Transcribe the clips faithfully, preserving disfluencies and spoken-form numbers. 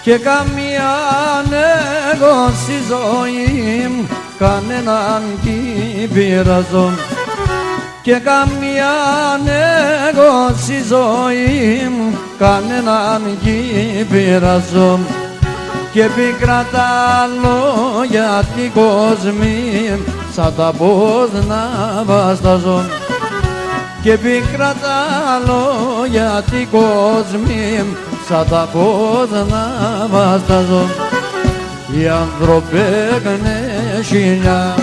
Και καμίαν εγώ ση ζωήν μ', κανέναν κι πειράζω. Και καμίαν εγώ ση ζωήν μ', κανέναν κι πειράζω. Και πίκρα τα λόγια τη κόσμη μ', σα τα πόδ' να βαστάζω. Και πίκρα τα λόγια τη κόσμη μ', σα τα πόδ' να βαστάζω. Οι άνθρωποι έχ'νε χιλιά,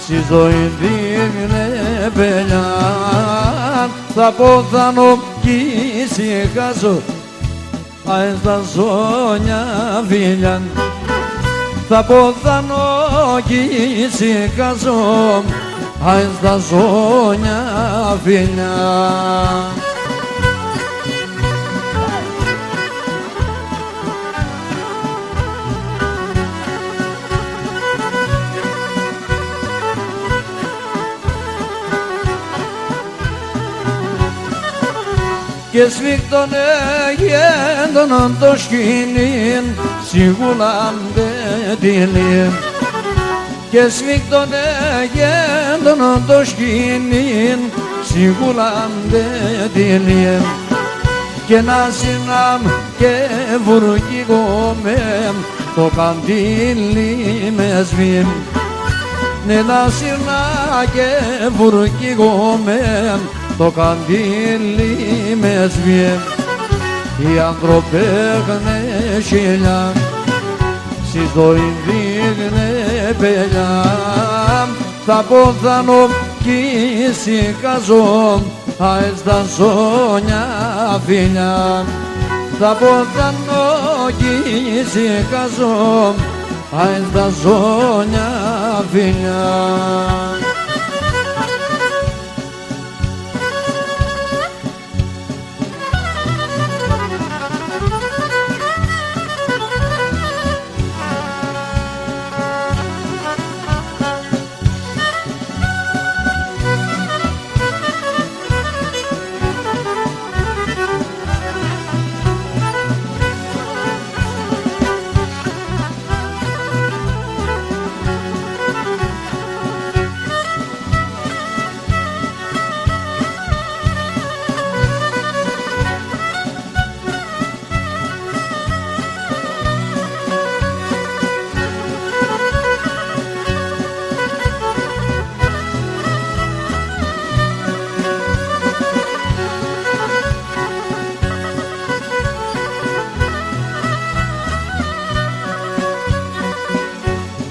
ση ζωήν τη έχ'νε πελιά. Θα ποθάνω κι ησυχάζω, άι σ' τα ζώνια φιλιά. Θα ποθάνω κι ησυχάζω, άι σ' τα ζώνια φιλιά. Και σφίχτον εγέντον το σκοινίν, σιγούλα μ' τ' ελίν. Και σφίχτον εγέντον το σκοινίν, σιγούλα μ' τ' ελίν. Και να συρνάμ' και βουρκίγομε, το καντήλι μ' εσβήν. Ναι, να συρνά και βουρκίγομε, το καντήλι μ' εσβήν. Οι άνθρωποι έχ'νε χιλιά, ση ζωήν τη έχ'νε πελιά. Θα ποθάνω κι ησυχάζω, άι σ' τα ζώνια φιλιά. Θα ποθάνω κι ησυχάζω, άι σ' τα ζώνια φιλιά.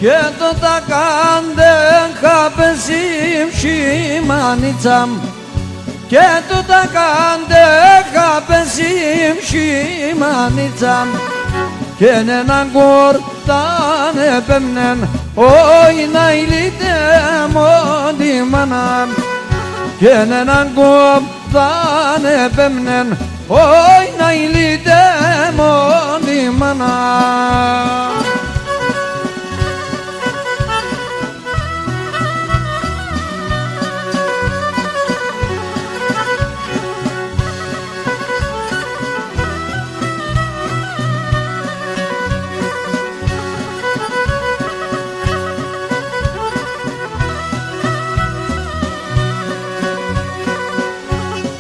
Και το τακάν τ' έχ' απέσ' ση μανίτσα μ', και το τακάν τ' έχ' απέσ' ση μανίτσα μ', κι έναν κόρ' ταν επέμ'νεν, όι να ειλίτ' εμόν τη μάνα μ', κι έναν κόρ' ταν επέμ'νεν, όι να ειλίτ' εμόν τη μάνα μ'.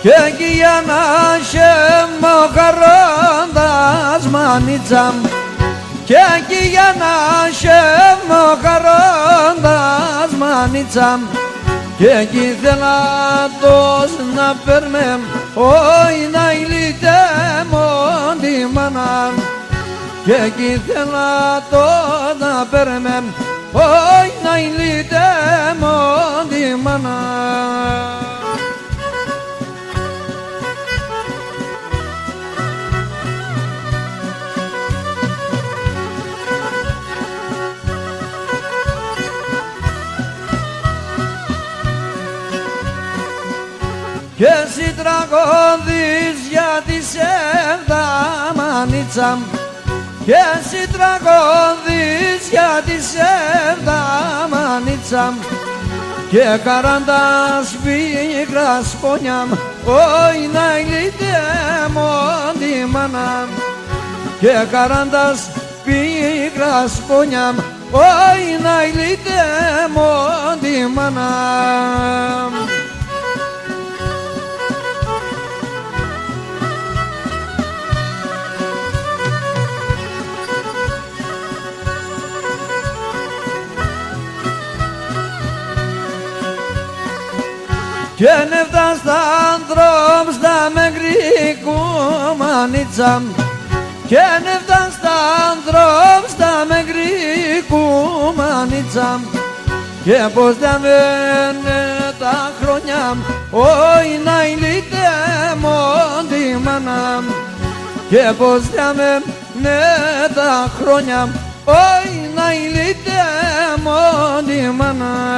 Κι εκεί για να χαίμε ο χαρόντας, μανίτσα μ', κι εκεί για να χαίμε ο χαρόντας, μανίτσα μ', κι εκεί θέλ' ατος να παίρ' με, όι να ειλίτ' εμόν τη μάνα μ', κι εκεί θέλ' ατος να παίρ' με, όι να ειλίτ' εμόν τη μάνα μ'. Κι εσύ τραγωδείς για τη σέρδα, μανίτσα μ', κι εσύ τραγωδείς για τη σέρδα, μανίτσα μ', και καράντα σ' πίκρα σ' πόνια μ', όι να ειλίτ' εμόν τη μάνα μ', και καράντας πίκρας πόνια, όι να ειλίτ' εμόν τη μάνα. Κι εύ'ταν σ' τα ντρόπια σ' τα, με γρή κουμανίτσα. Κι εύ'ταν σ' τα ντρόπια σ' τα, με γρή κουμανίτσα. Και πώς διαβαίν'νε τα χρόνια, όι να ειλίτ' εμόν τη μάνα. Και πώς διαβαίν'νε τα χρόνια, όι να ειλίτ' εμόν τη μάνα.